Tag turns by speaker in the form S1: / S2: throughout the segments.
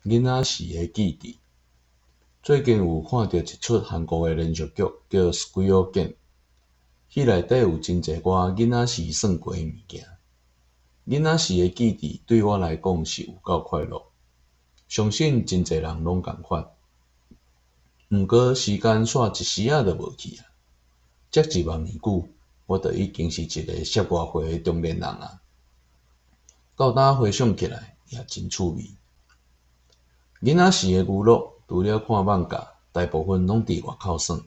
S1: 囡仔時的記憶。最近有看著一齣韓國的連續劇叫《Squid Game》，彼內底有真濟我囡仔時耍過的物件。囡仔時的記憶對我來講是有夠快樂，相信真濟人攏仝款。毋過時間煞一時仔就無去矣，才一萬年久，我就已經是一个十外歲的中年人矣。到今回想起來也真趣味。囡仔時的娛樂，除了看艋舺，大部分攏佇外口耍。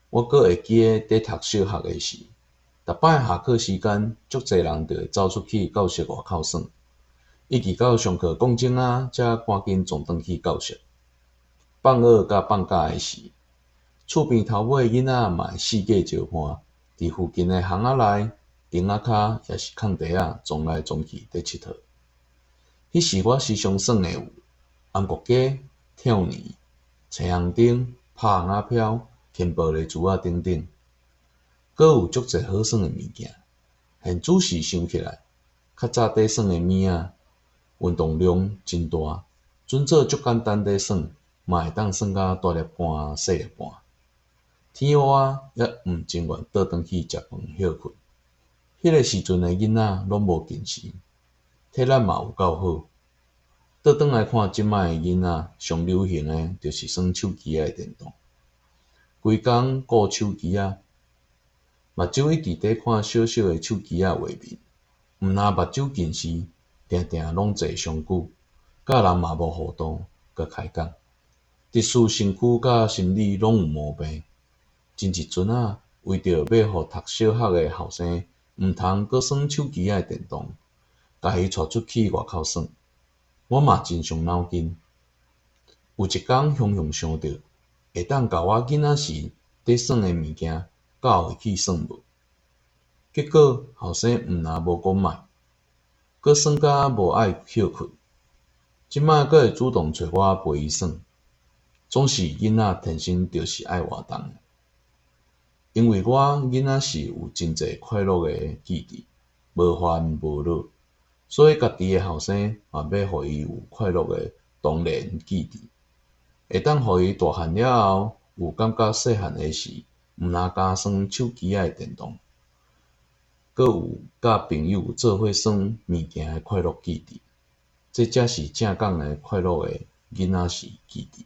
S1: 我閣會記得佇讀小學的時，逐擺下課時間，足濟人就會走出去教室外口耍，一直到上課講鐘仔，才趕緊傱轉去教室。放學佮放假的時，厝邊頭尾囡仔嘛會四界招伴，佇附近的巷仔內、亭仔跤，抑是空地仔，傱來傱去佇𨑨迌。彼時我時常耍的有頷國雞、跳挒、青紅燈、拍尪仔飄、牽玻璃珠仔等等，閣有足濟好耍的物件。現仔細想起來，較早佇耍的物仔，運動量真大，準做足簡單佇耍，嘛會當耍甲大粒汗、細粒汗。天烏仔猶毋真願倒轉去食飯歇睏。彼个時陣的囡仔攏無近視，體力嘛有夠好。倒轉來看這擺的囡仔，上流行的就是耍手機仔的電動，規工顧手機仔，目睭一直佇看小小的手機仔畫面，毋但目睭近視，定定攏坐傷久，佮人嘛無互動，閣開講，致使身軀佮心理攏有毛病。前一陣仔，為著欲予讀小學的後生毋通閣耍手機仔的電動，共伊帶出去外口耍，我嘛真傷腦筋。有一工雄雄想著，會當共我囡仔時佇耍的物件教伊去耍無？結果後生毋但無講莫，閣耍甲無愛歇睏，這擺閣會主動揣我陪伊耍。總是囡仔天生就是愛活動的。因為我囡仔時有真濟快樂的記憶，無煩無惱，所以家己的後生嘛欲予伊有快樂的童年記憶，會當予伊大漢了後有感覺細漢的時，毋但焦耍手機仔的電動，閣有佮朋友做伙耍物件的快樂記憶，這才是正港的快樂的囡仔時記憶。